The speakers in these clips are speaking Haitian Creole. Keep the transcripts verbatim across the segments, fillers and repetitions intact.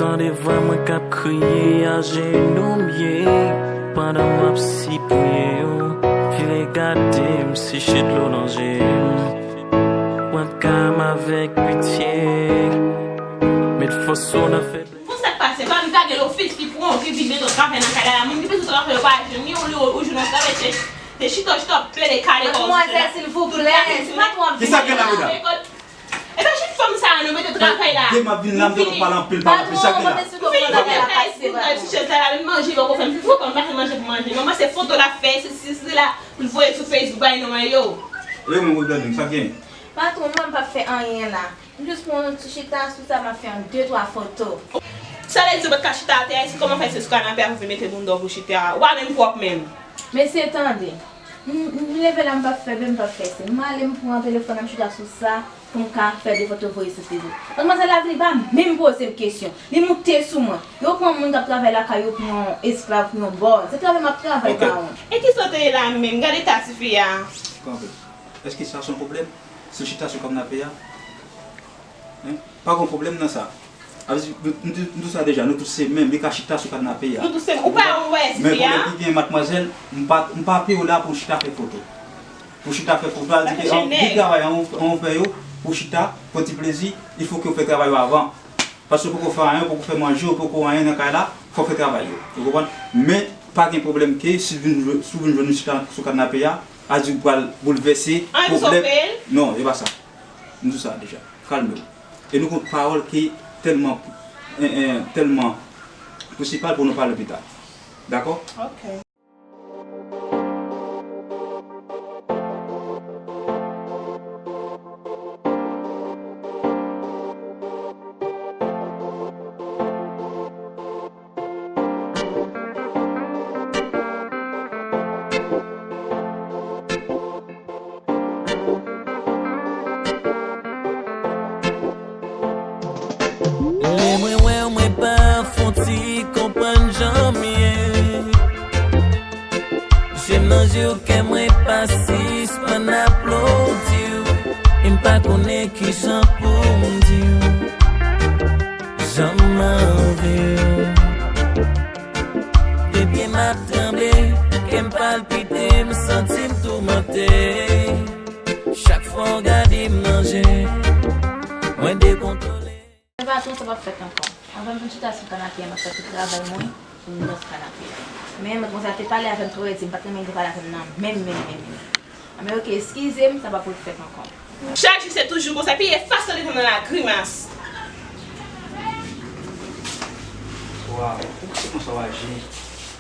Tande vwa mwen k ap kriye, ajenou m ye, pandan m ap sipliye w. Vire gade m, siche dlo nan je m. Pran ka m avèk pitye, met fòs ou nan feblès. Bon, sa k pase? Fanmi pa gen lofis ki pran, ki vin mete w travay nan kay la, la. Moun ki bezwen travay yo pa jwenn, ni yon li ou jwenn yon travay, se, se chita, chita, plede kale kò w. Madmwazèl, silvouplè, se pa twò. Kisa gen la, medam? E pa jwenn fanm sa a, nou mete travay la. Demen m ap vin la, m t ap pale anpil, pale anpil. Sa gen la? M vin nan kay, m nan sou chèz la, la, menm manje poko fè, m fin fè kòm m pa fè manje pou manje. Manman se foto l ap fè, se, se, se la, pou l voye sou Facebook, bay nou an yo. Wi, mwen, mwen, sa gen? Patwon, mwen, m p ap fè anyen la. M jis pran yon ti chita sou sa, m ap fè yon de twa foto. Sa vle di ou pa t ka chita atè a, se kòman fè se sou kanape a pou vin mete bounda w pou chita a? Ou pa menm pwòp menm. Mesye, tande. M, m leve la, m p ap fè byen, m p ap fè se. M ale, m pran telefòn nan, m chita sou sa pou m ka fè de foto voye sou Facebook. Madmwazèl la vini pa menm poze m kesyon. Li moute sou mwen. Yo pran moun k ap travay lakay yo pou yon esklav, pou yon bòz. Se travay m ap travay, pawon. E kisa w te ye la menm? Gade eta tifi a. Kanpe. Èske sa se yon pwoblèm? Si l chita sou kanape a? Hein? Pa gen pwoblèm nan sa. A vle di, m, m, m di w sa deja, nou tout se menm, li ka chita sou kanape a. Nou tout se menm. Ou pa wè, men pwoblèm ki gen, madmwazèl, m pa, m pa peye w la pou w chita fè foto. Pou w chita fè foto, a di ke, an, li travay an, an, ou fè yo, pou w chita, pran ti plezi, il faut que w fè travay yo avan. Paske w poko fè anyen, w poko fè manje, w poko anyen nan kay la, fò w fè travay yo. Ou konprann? Men, pa gen pwoblèm ke si w vin, si w vin jwenn nou chita sou kanape a, a di w pral boulvèse pwoblèm. Non, e pa sa. M di w sa deja. Kalme w. E nou gon pawòl ki tèlman, en, en, tèlman prensipal pou nou pale pita. Dakò? Ok. Lè mwen wè w, mwen pa fon ti konprann jan m ye. Je m nan je w, kè mwen pa sispann aplodi w. E m pa konnen kijan pou m di w jan m anvi w. Depi m ap tranble, kè m palpite, m santi m toumante. Chak fwa w gade m nan je, mwen dekontwole. Patwon, sa p ap fèt ankò. Anvan m vin chita sou kanape a, m ap fè tout travay mwen pou m nan sou kanape a. Men, madmwazèl te pale avè m twò rèd, di m pa t renmen li te pale avè m nan, menm, menm, menm, menm. Anben, ok, eskize m, sa p ap refèt ankò. Chak jou se toujou konsa, epi e fason li konn nan lagrimas. Waw, poukisa se konsa w aji?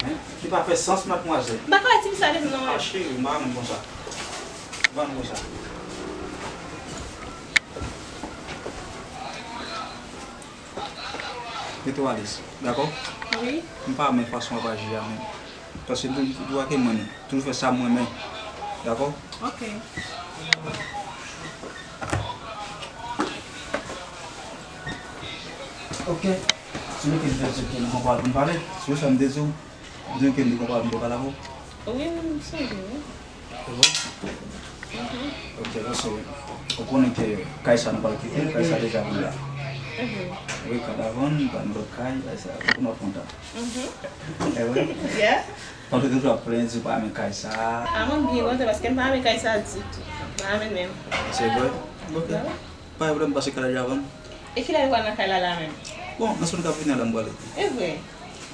Hein? Li pa fè sans, madmwazèl. M pa ka wè tifi sa depi non. Ah, cheri, m pa renmen konsa. M pa renmen konsa. Mete w alèz, dakò? Wi. M pa renmen fason w ap aji a menm. Paske m toujou ake mwen menm. Toujou fè sa m renmen. Dakò? Ok. Ok. Si nou te vin fè ti pale, nou konn pale, si w fè m dezi w, di w ke nou konn pale, nou konn pale avè w. Wi, m sonje, wi. Se vre? Mhm. Ok, paske ou konnen ke kay sa nou pral kite, kay sa deja vin la. Mhm. Wi, kadavan, pa nan lòt kay, kay sa, ou konn ap kontan. Mhm. E vre? Yeah. Paske toujou ap plenyen, di w pa renmen kay sa. A, mwen byen kontan paske m pa renmen kay sa ditou. M pa renmen menm. Se vre? Ok. Pa gen pwoblèm, pase kay la devan. E kilè nou pral nan kay la la menm? Bon, nan semèn k ap vini la m prale. E vre?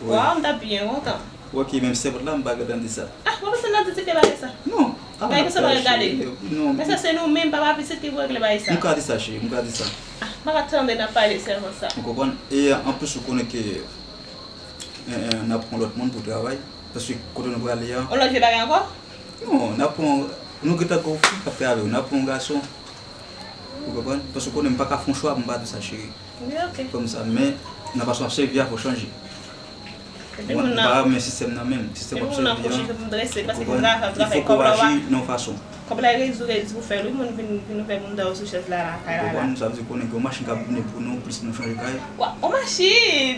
Wi. Waw, m t ap byen kontan. Ou wè ki menm sèpòt la, m pa gentan di sa. Ah, mwen panse n ap di se te bagay sa. Non. Bagay konsa pa regle. Non. Men sa se nou menm, papa pitit ki pou regle bagay sa. M ka di sa, cheri, m ka di sa. Ah, m pa ka tande n ap pale sèlman sa. Ou konprann? E anplis, ou konnen ke, eh, eh, n ap pran lòt moun pou travay. Paske kote nou prale a. On lòt vye bagay ankò? Non, n ap pran, nou gentan gen yon fi k ap travay avè nou, n ap pran yon gason. Ou konprann? Paske ou konnen m pa ka fè yon chwa pou m pa di sa, cheri. Wi, ok. Kòm sa, men, nan fason w ap sèvi a, fò w chanje. Epi moun nan, m pa renmen sistèm nan menm. Sistèm w ap sèvi a, ou konprann? Il faut que w aji nan yon fason. Kòb la redi, redi pou fè l, wi, moun vin, vin ouvè moun dan yo sou chèz la, la, kay la, la. Ou konprann? Sa vle di konnen gen yon machin k ap vini pou nou, plis nou chanje kay. Wa, yon machin!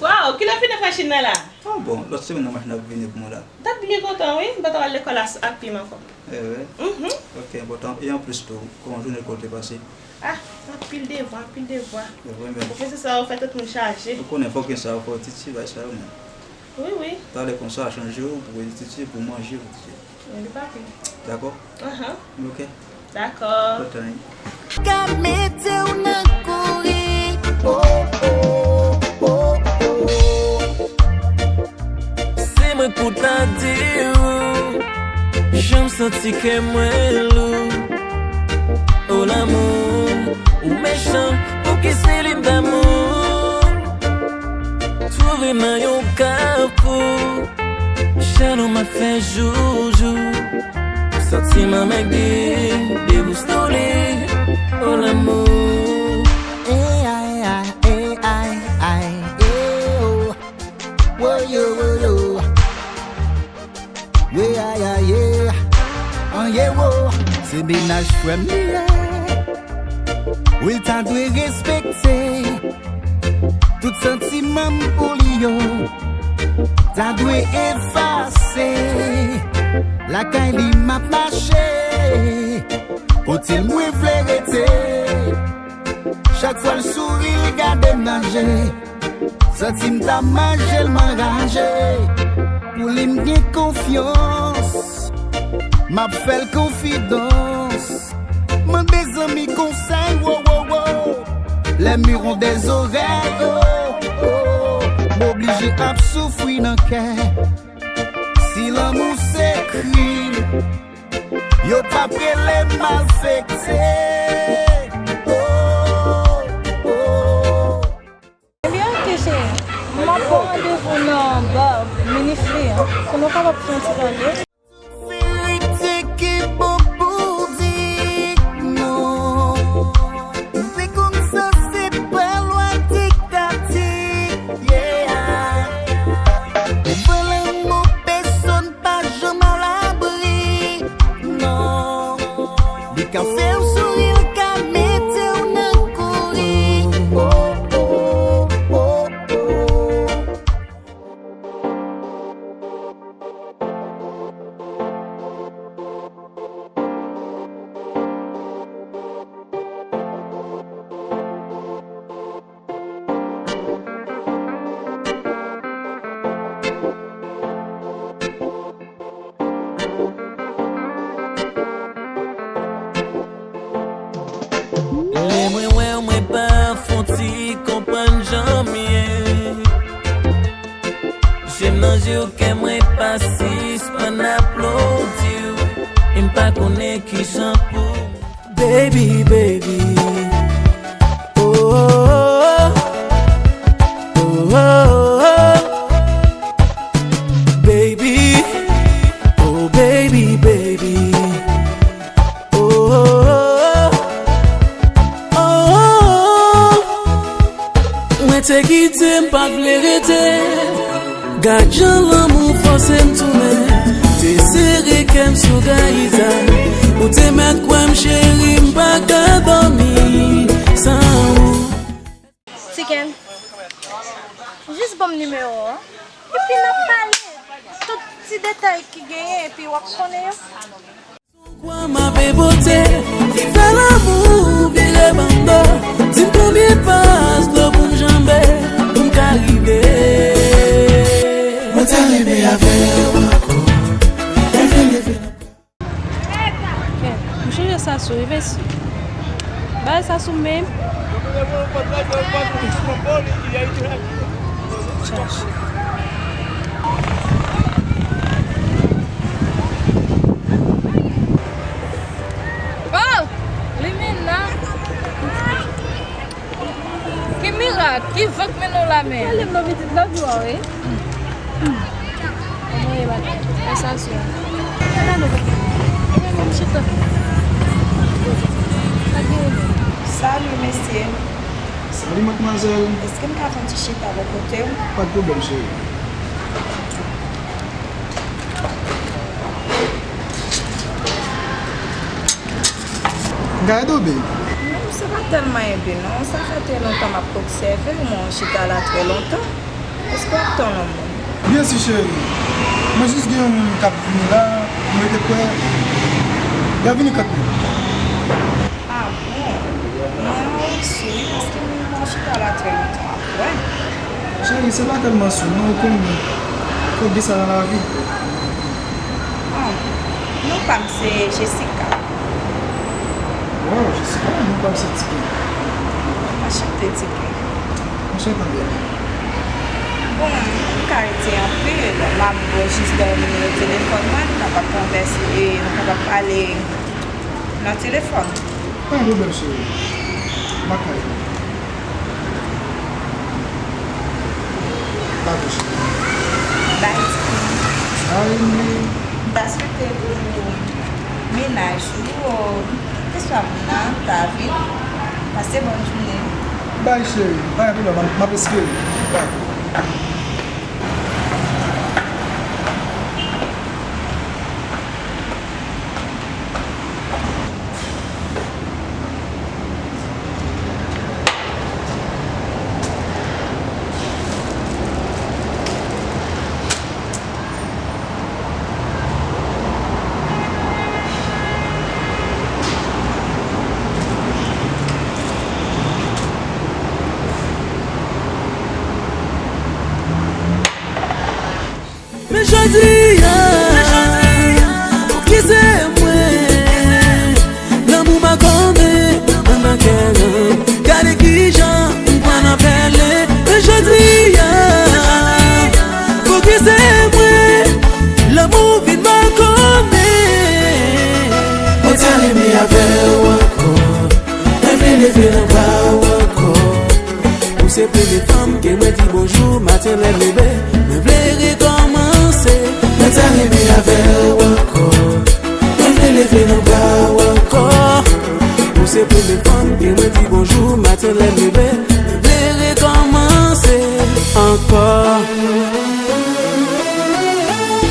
Waw, kilè w fin ak machin nan la? Ah, bon, lòt semèn nan machin ap vini pou mwen la. M t ap byen kontan, wi, m pa t ap al lekòl a, a pye m ankò. Eh, wi. Mhm. Ok, enpòtan. E anplis tou, kòman jounen lekòl te pase? Ah, anpil devwa, anpil devwa. Devwa, men. Pwofesè sa yo fè tèt moun chaje. Ou konnen fòk gen sa yo fè ti ti bay sa yo, men. Wi, wi. Talè konsa, chanje w pou etidye, pou manje, pou etidye. Wi, li pa pi. Dakò? Ahan. Ok. Dakò. Pòtan. Ka mete w nan kouri. Oh, oh, oh, oh. Se mwen k pou ta di w, jan m santi kè mwen lou. O lanmou, ou mechan, pouki se li m damou? Twouve m nan yon kafou, jalou m ap fè joujou. Santiman m ap deboustole, o lanmou. Ey, ay, ay, ey, ay, ay, ey, oh. Woyo, woyo. Ye, ay, ay, ye. An, ye, wo. Se mennaj frè m li ye. Wi, l ta dwe respekte tout santiman m pou li yo. Ta dwe efase. Lakay li m ap mache. Kote l mwen vle rete. Chak fwa l souri, l gade m nan je. Santi m ta manje l, m anraje. Pou li m gen konfyans, m ap fè l konfidans. Mande zanmi konsèy, wo, wo, wo. Les murs ont des oreilles, oh, oh. M oblije ap soufri nan kè. Si lanmou se krim, yo p ap rele malfekte. Oh, oh. Ebyen, ok, cheri. M ap ba w randevou nan ba Minifli an. Kounye a w kapab fè yon ti rale. Verite ki bon pou di non. Se konsa, se pa lwa diktati. Yeah. Devan lanmou, pèsonn pa janm alabri, non. Li ka fè w souri, li ka mete w nan kouri. Oh, oh, oh, oh. Lè mwen wè w, mwen pa fon ti konprann jan m ye. Je m nan je w, kè mwen pa sispann aplodi w. E m pa konnen kijan pou Baby, baby. Oh, oh, oh, oh, oh, oh. Baby. Oh, baby, baby. Oh, oh, oh, oh, oh, oh. Mwen te kite, m pa t vle rete. Gad jan lanmou fòse m tounen. Te sere kè m sou gayita. Ou te mèt kwè m cheri, m pa ka dòmi san ou. Tiken, jis ban m nimewo w, epi n ap pale tout ti detay ki genyen, epi w ap konnen yo. Kwa m ap evote, ki fè lanmou vire ban m do. Di m konbyen pas dlo pou m janbe, pou m ka rive. Mwen ta renmen avè w ankò. Leve, leve. M chanje sa sou, rive si. Bagay sa sou menm. Chache. Oh! Li menm nan. Ki mirak, ki van k mennen w la menm? Pale m non pitit, love you, wi. Anmwey, bagay. Fè sa sou. Gade nou. Ebyen, menm chita. Sa gen. Salut, mesye. Salut, mademoiselle. Èske m ka fè yon ti chita bò kote w? Pa de pwoblèm, cheri. Gade w, babe. Non, se pa tèlman ede, non. Sa fè trè lontan m ap obsève w, mwen chita la trè lontan. Èske w ap tann yon moun? Byen si, cheri. Mwen jis gen yon moun k ap vini la, mwen rete prè. Y ap vini kanpe. Ah bon? Mwen sou wi, paske mwen chita la trè lontan apre. Cheri, se pa tèlman sou non, ou konnen. Fòk gen sa nan lavi. Ah, non pa m se Jessica. Wow, Jessica, non pa m se Tike. Anchante, Tike. Anchante, Tike. Bon, m ka rete anpil, m ap ba w jis dèyè nimewo telefòn mwen, nou kapab konvèse, nou kapab pale nan telefòn. Pa gen pwoblèm, cheri. M ap kay ou. Dakò, cheri. Bye, Tike. Bye, Mimi. M ta swete pou mennaj ou, keswa moun nan ta vin. Pase bòn jounen. Bye, cheri. Pa gen pwoblèm, m ap, m ap espere. Bye. Men jodi a, pou ki se mwen? Lanmou pa kòmè ann nan kè an. Gade kijan m pran nan pèlen. Men jodi a, pou ki se mwen? Lanmou vin pa kòmè. Mwen ta renmen avè w ankò. Mwen vle leve nan bra w ankò. Ou se premye fanm ke mwen di bonjou maten lè m leve. Mwen vle rekòmanse. Mwen ta renmen avè w ankò. Mwen vle leve nan bra w ankò. Ou se premye fanm ke mwen di bonjou maten lè m leve. Mwen vle rekòmanse ankò.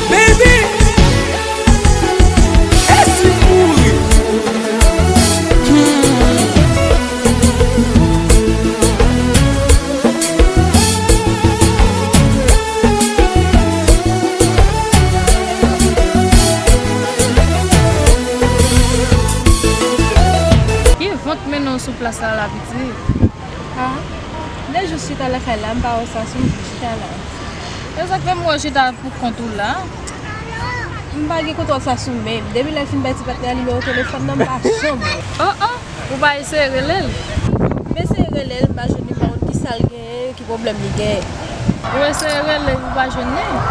Baby! Èske li mouri? Ki vant mennen w sou plas la, la, pitit? Ah, de jou chita lakay la, m pa wè sa sou m, chita la. E sa k fè m wè w chita pou kont ou la? M pa gen kontwòl sa sou men. Depi lè l fin bay ti patnè a nimewo telefòn nan, m pa janm wè. Oh, oh, ou pa eseye rele l? M eseye rele l, m pa jwenn li, m pa konn ki sa l genyen, ki pwoblèm li genyen. Ou eseye rele l, ou pa jwenn li? Non.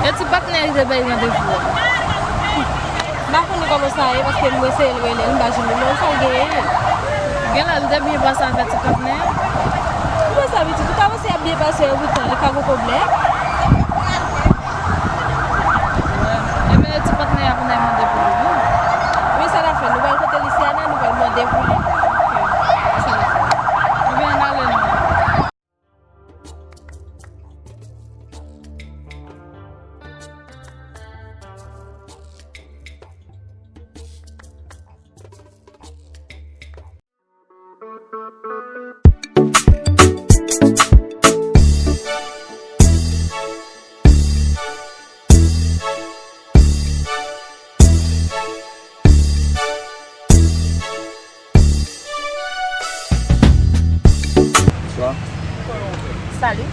E ti patnè a ki te bay randevou a? M pa konnen kòman sa ye, paske m eseye rele l, m pa jwenn li, m pa konn sa l genyen. Genlè l te byen pase avèk ti patnè a. Kòman sa, pitit? Ou ka panse y ap byen pase, e poutan li ka gon pwoblèm? Ebyen, ti patnè a pou n al mande pou li, wi. Wi, sa n ap fè, nou pral kote Lisiana, nou pral mande pou li. Ok, sa n ap fè. Ebyen, ann ale non. Bonswa. Salut.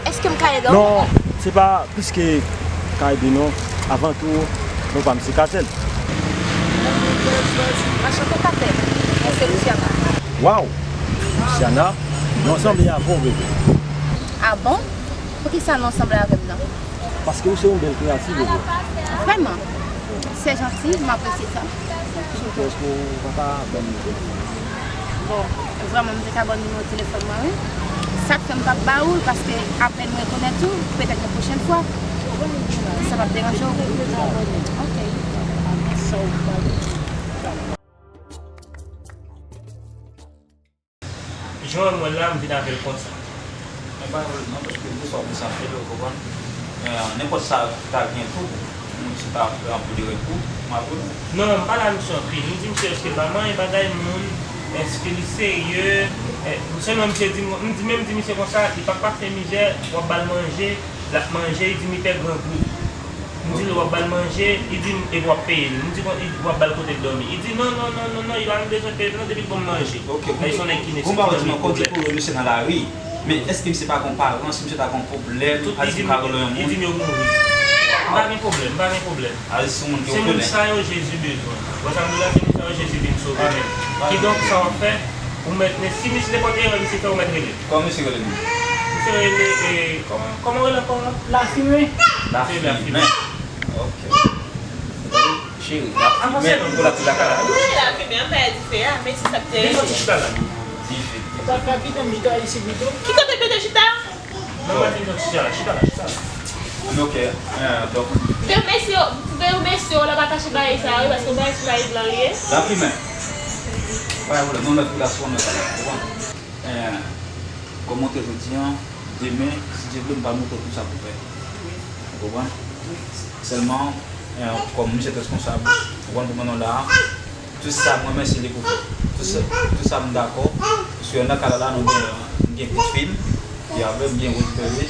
Èske m ka ede w? Non, se pa plis ke ka ede non. Avan tou, non pa m se Katèl. Anchante, Katèl. Mwen se Luciana. Waw! Luciana, non sanble avè w, bebe. Ah bon? Poukisa non sanble avè m nan? Paske ou se yon bèl kreyati, bebe. Vrèman? Se janti, m apresye sa. Èske ou pa ka ban m yon telefòn? Bon, vrèman, m te ka ba w nimewo telefòn mwen, wi. Sa k fè m p ap ba ou l, paske apre n rekonèt ou, petèt yon pwochèn fwa. Si sa p ap deranje w. Ok. Jan w wè m wè l la, m vin avè l konsa. Mwen pa wè l non, paske de fwa pou sa fè l, ou konprann? Men, nenpòt sa ta gen tou, moun si ta ap pran pou de rèd tou, m ap wè l. Non, m pale a misye anpil. M di misye, èske l pa manyen bagay moun? Èske li serye? Eh, sèlman misye di m, m di, men m di misye konsa, li p ap pase mizè, w ap ba l manje, l ap manje, li di m li pè grangou. M M di l w ap ba l manje, li di m epi w ap peye li. M di w ap ba l kote l dòmi. Li di non, non, non, non, non, li pa menm bezwen peye m non, depi l ban m manje. Ok, konprann. Sa se yon nèg ki nesesite nan pwoblèm. Konprann, konprann, konprann, mesye nan lari. Men èske misye pa gen yon paran, si misye ta gen yon pwoblèm, pa di m ka rele yon moun? Li di m yo mouri. M pa gen pwoblèm, m pa gen pwoblèm. A, se yon moun ki ofelen. Se moun sa yo Jezi bezwen. Wè sa m di w la, se moun sa yo Jezi vin sove menm. Kidonk, sa w ap fè, ou mèt, men si misye nenpòt erè misye fè, ou mèt rele. Kòman misye rele menm? Misye rele, e, kòman, kòman w rele ankò a? Lafimen. Misye rele Lafimen. Ok. Cheri, Lafimen, pou la ti lakay la. Wi, Lafimen, an pèdi fè a, men se sa k te rele. Li soti chita la. Dife. Ou pa ka kite m chita isi pito? Ki kote m mete chita? Non, pa di m non, chita la, chita la, chita la. Ok, eh, donk. Fè w mesye, fè w mesye, w la pa kache bagay sa yo, paske w bagay sou bagay blan li ye. Lafimen. Pa gen pwoblèm, non, lòt pou la sou nan sa la, ou konprann? Eh, kòm montre jodi a, demen, si Dye vle, m pral montre w tout sa pou fè. Ou konprann? Sèlman, eh, kòm misye t reskonsab, ou konprann, pou mennen w la a, tout sa mwen menm se li pou fè. Tout sa, tout sa m dakò. Paske nan ka la, la, nou gen, nou gen pitit fi m ki avèg, gen Rose Perry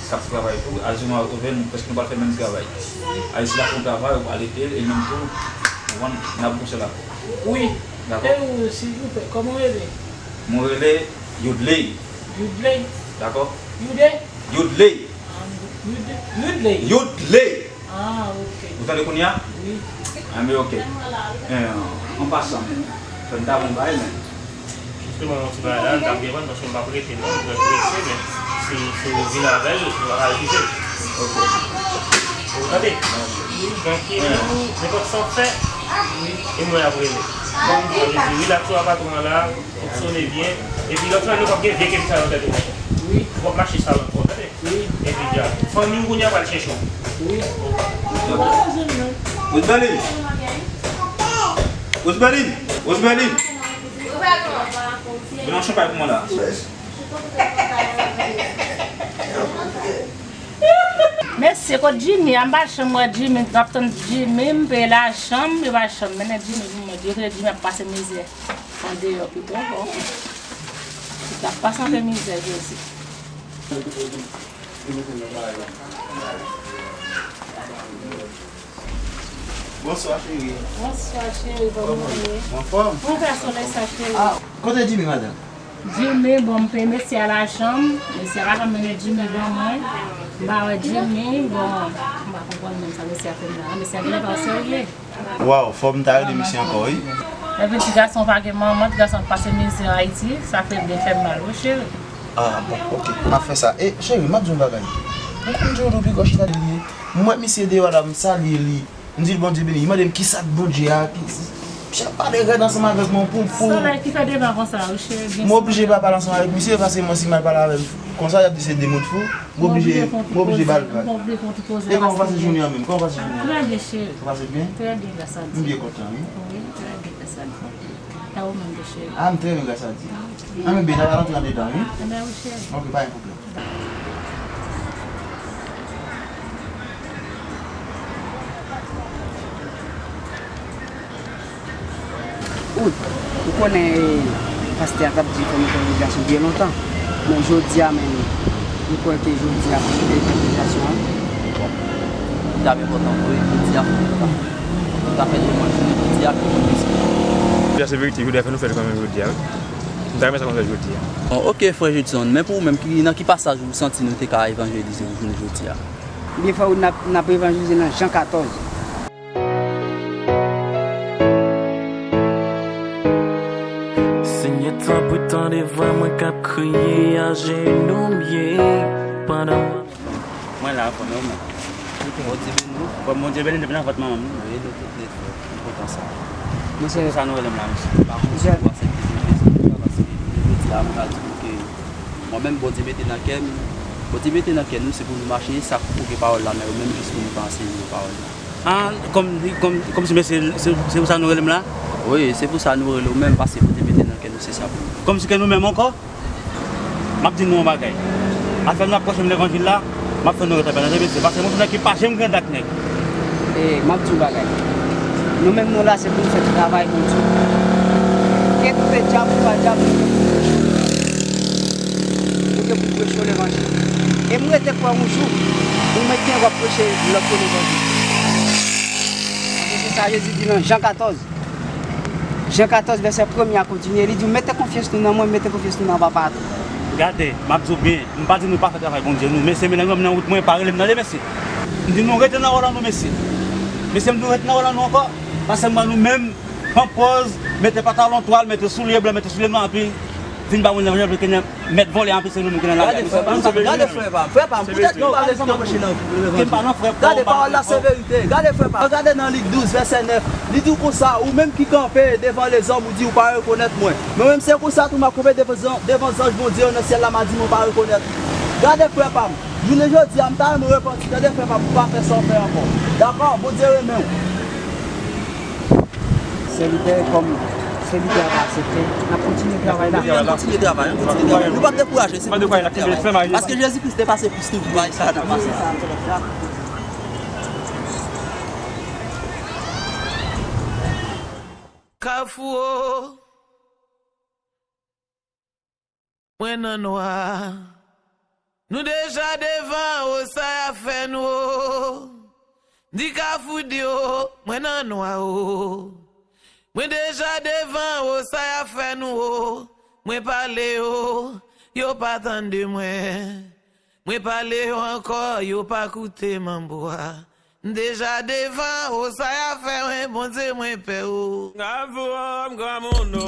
k ap travay tou. Azou nou retwouve, nou prèske nou pral fè menm travay. Ayisyen ap fè yon travay, ou pral ede l, e menm tou, ou konprann, n ap bouse la. Wi. Dakò? E ou, silvouplè, kòman w rele? Mwen rele Youdley. Youdley? Dakò? Youde? Youdley. Ah, Youde. Youdley. Youdley. Ah, ok. Ou tande kounye a? Wi. Enben, ok. Eh, an pasan, fè m ta bon bagay, men. Jisteman, yon ti bagay la, l t ap depann, paske m p ap rete non, m trè prese, men si, si w vin avè l, nou pa ka refize l. Ok. Ou tande? Wi, trankil, nenpòt sa w fè, e mwen ap rele. Bon, sa vle di, rilaks ou a patwon an la, fonksyone byen, epi lòt semèn nou p ap gen vye kèk sa nan tèt ou ankò. Wi. Ou p ap mache sal ankò, tande? Wi. Epi dja, fanmi w kounye a pral chèche w. Wi. Roseberline! Roseberline! Roseberline! Vin yon chanpay pou mwen la. Mesye, kot Jimmy a? M pa janm wè Jimmy. M ap tann Jimmy, m peye lajan m, yo pa janm mennen Jimmy pou mwen. Yo te di Jimmy ap pase mizè andeyò pito. Bon. Li t ap pase anpil mizè, Jezi. Bonswa, cheri. Bonswa, cheri, kòman w ye? Anfòm? Mwen fè solèy sa, cheri. Ah, kote Jimmy, madanm? Jimmy, bon, m peye mesye a lajan m. Mesye a pa janm mennen Jimmy ban mwen. M pa wè Jimmy, bon, m pa konprann menm sa mesye a fè m la. Mesye a genlè pa serye. Waw, fò m ta rele misye ankò, wi. Epi ti gason pa gen manman, ti gason ap pase mizè Ayiti, sa fè byen fè m mal, wi, cheri. Ah, bon, ok, m ap fè sa. E, cheri, m ap di w yon bagay. Ou konn Joe Louis pi gòch Itali li ye? M wè misye deyò la, m salye li. M di l Bondye beni. Li mande m kisa k Bondye a, ki, misye ap pale rèd ansanm avèk mwen pou, pou. Solèy ki fè devan konsa, wi, cheri, byen. M oblije pa pale ansanm avèk misye, paske mwen si m al pale avè l konsa, y ap di se de moun fou. M oblije, m oblije ba l vag. E kòman w pase jounen an menm? Kòman w pase jounen an? Trè byen, cheri. Ou pase byen? Trè byen, gras a Dye. M byen kontan, wi. Wi, trè byen, gras a Dye. E ou menm tou, cheri? Ah, m trè byen, gras a Dye. Anben, bebe, n a pral antre andedan, wi. Anben, wi, cheri. Ok, pa gen pwoblèm. Wi, ou konnen, e, pastè a t ap di fò nou fè yon revelasyon byen lontan. Men jodi a menm, m kwè ke jodi a pou nou fè revelasyon an. Bon, li t ap enpòtan pou jodi a fò nou ta, nou ta fè demach nou jodi a pou nou. Jodi a se verite, jodi a fè nou fè l kanmenm jodi a, wi. M ta renmen sa konsa jodi a. Bon, ok, frè Judson, men pou ou menm, ki, nan ki pasaj ou santi nou te ka evanjelize ou jounen jodi a? Byen, frè, n ap, n ap evanjelize nan Jan katòz. Senyè, tanpri, tande vwa mwen k ap kriye, ajenou m ye, pandan m Mwen la, fò nòmal. Bondye beni w. Fò Bondye beni w depi nan vant manman m. Wi, nou tout nèt, frè. M kontan sa. Mwen se pou sa nou rele m la, mesye. Pa konn si w aksepte Jezi, paske jodi a, m ka di w ke mwen menm, Bondye mete nan kè m, Bondye mete nan kè nou, se pou nou mache, sa k pou gen pawòl la nan yo menm, jis pou nou pa anseye yo pawòl la. Ah, kòm, kòm, kòmsi, mesye, se, se pou sa nou rele m la? Wi, se pou sa nou rele w menm, paske Bondye mete nan kè nou, se sa pou nou. Kòmsi ke nou menm ankò? M ap di nou yon bagay. Afè nou ap pwoche m levanjil la, m ap fè nou ret anpè nan tèt mesye, paske mwen se nèg ki pa janm grande ak nèg. E, m ap di yon bagay. Nou menm nou la, se pou nou fè travay Bondye. Kèt ou te dyab ou pa dyab, ou te pou preche levanjil. Ou te pou preche levanjil. E m rete kwè yon jou, ou mèt gen w ap preche lòt yo levanjil. Sa Jezi di nan Jan katòz. Jan katòz, vèsè premye a kontinye. Li di, "Mete konfyans nou nan mwen, mete konfyans nou nan Papa a tou." Gade, m ap di w byen, m pa di nou pa fè travay Bondye, nou, mesye, men nèg yo nan wout mwen, pa rele m nan le, mesye. M di nou rete nan wòl an nou, mesye. Mesye, m di nou rete nan wòl an nou ankò, paske m wè nou menm, pran pòz, mete pantalon twal, mete soulye blan, mete soulye nwa, epi vin ba mwen nan jan pou kenyan mèt vòlè anpil se nou menm ki nan lari a. Gade, frè pa m, gade, frè pa m, frè pa m, poutèt nou pa vle ki anpeche nan revanj. Gade, pawòl la se verite. Gade, frè pa m, gade nan Lik douz, vèsè nèf, li di w konsa, ou menm ki kanpe devan lezòm, ou di ou pa rekonèt mwen. Mwen menm, se konsa tou m ap kanpe devan zan-, devan zanj Bondye yo nan syèl la, m a di mwen pa rekonèt ou. Gade, frè pa m, jounen jodi a, m ta renmen w repanti, tande, frè pa m, pou w pa fè sa w fè ankò. Dakò? Bondye renmen w. Sèvitè, kòm sèvitè a pa aksepte, n ap kontinye travay la. Wi, n ap kontinye travay, n ap kontinye travay. Nou p ap dekouraje, se kontinye travay. Paske Jezi Kris te pase plis toujou, bagay sa a t ap pase. Kafou o, mwen nan nwa. Nou deja devan o, sa y ap fè nou o. Di Kafou di o, mwen nan nwa o. Mwen deja devan o, sa y ap fè nou o. Mwen pale yo, yo pa tande mwen. Mwen pale yo ankò, yo pa koute manbo a. M deja devan o, sa y ap fè mwen, Bondye mwen pè o. Granmoun o,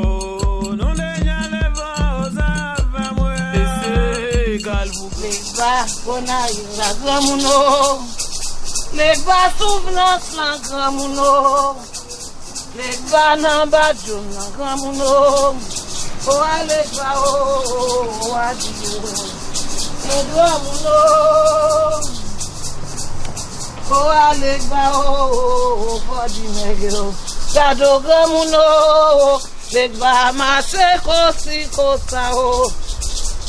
nou deja devan o, sa y ap fè mwen. Mesye, Kalfou. Legba, Gonayiv la, granmoun o. Legba, Souvnans lan, granmoun o. Legba nan Badjoum nan, granmoun o. O a Legba o, o a di o. E granmoun o. O a Legba o, o fò di nèg yo. Gade o granmoun o. Legba mache konsi konsa o.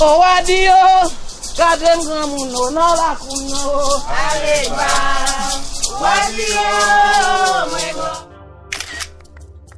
O a di o. Gade m granmoun o nan lakou m nan o. A Legba. O a di o. Mwen granmoun.